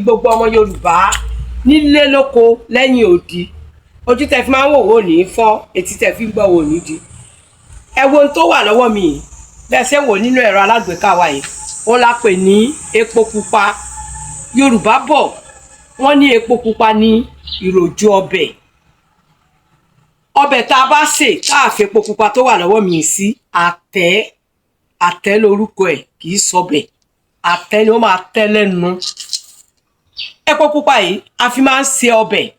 Gbogbo ọmọ Yorùbá nílé, lóko, lẹ́yìn odi, ojú tẹ fi máa ń wò wò ní fọ́, etí tẹ fi ń gbọ́ wò ní di. Ẹ wo ohun tó wà lọ́wọ́ mi yìí. Bẹ́ẹ̀ ṣe ń wò nínú ẹ̀rọ alágbèéká wa yìí, ó la pè ní epo pupa. Yorùbá bọ̀, wọ́n ní epo pupa ní ìròjú ọbẹ̀. Ọbẹ̀ tá a bá sè tá a fi epo pupa tó wà lọ́wọ́ mi sí, àtẹ́ àtẹ́ lórúkọ ẹ̀, kì í sọbẹ̀, àtẹ́ ni ó máa tẹ́ lẹ́nu. Epo pupa yìí, a fi máa ń ṣe ọbẹ̀.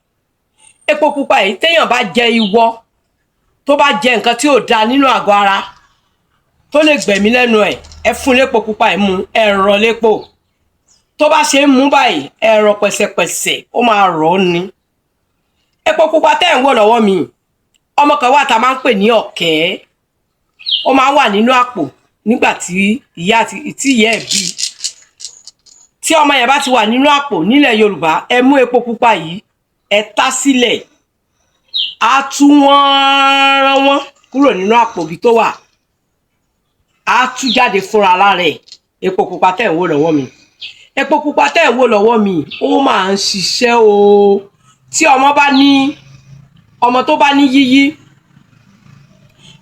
Epo pupa yìí, téèyàn bá jẹ ìwọ, tó bá jẹ nǹkan tí ò da nínú àgọ́ ara tó lè gbẹ̀mí lẹ́nu ẹ̀, ẹ fún lépo pupa ẹ̀ mu, ẹ̀rọ lépo tó bá ṣe ń mú báyìí, ẹ̀rọ pẹ̀sẹ̀pẹ̀sẹ̀, ó máa rọ̀ ọ́ ni. Epo pupa tẹ́ ẹ̀ ń wò lọ́wọ́ mi, ọmọ kan wà tá a máa ń pè ní ọ̀kẹ́. Ó máa ń wà nínú àpò nígbà tí ìyá àti tí ìyá ẹ̀ bí. Tí ọmọ yẹn bá ti wà nínú àpò nílẹ̀ Yorùbá, ẹ mú epo pupa yìí, ẹ tá sílẹ̀, á tú wọ́n rán wọ́n kúrò nínú àpò bí tó wà, á tú jáde fúnra lára ẹ̀. Epo pupa tẹ́ ẹ̀ ń wò lọ́wọ́ mi, epo pupa tẹ́ ẹ̀ ń wò lọ́wọ́ mi, ó máa ń ṣiṣẹ́ o. Tí ọmọ bá ní, ọmọ tó bá ní yíyí,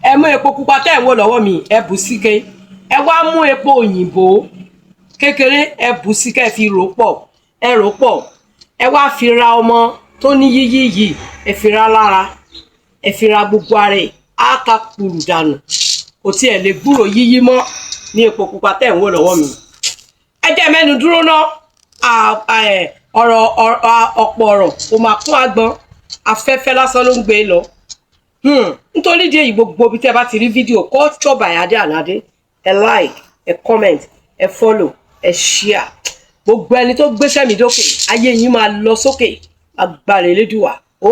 ẹ mú epo pupa tẹ́ ẹ̀ ń wò lọ́wọ́ mi, ẹ bù síke, ẹ wá mú epo òyìnbó kékeré, ẹ bù sí, kẹ́ ẹ fi rò pọ̀, ẹ rò pọ̀, ẹ wá fi ra ọmọ tó ní yíyí yìí, ẹ fi ra lára, ẹ fi ra gbogbo ara ẹ̀, á ta kùrù dànù, kò tiẹ̀ lè gbúrò yíyí mọ́ ní epo pupa tẹ́ ẹ̀ ń wò lọ́wọ́ mi. Ẹ jẹ́ mẹ́nu dúró ná. Ọ̀rọ̀ ọ̀pọ̀ ọ̀rọ̀ kò máa kún agbọ́n, afẹ́fẹ́ lásán ló ń gbé lọ. Nítorí díẹ̀ yìí, gbogbo ibi tí ẹ bá ti rí fídíò Culture by Adé Aládé, ẹ like, ẹ comment, ẹ follow, ẹ share. Gbogbo ẹni tó gbéṣẹ́ mi dókè, ayé yín máa lọ sókè, agbára Elédùwà ó.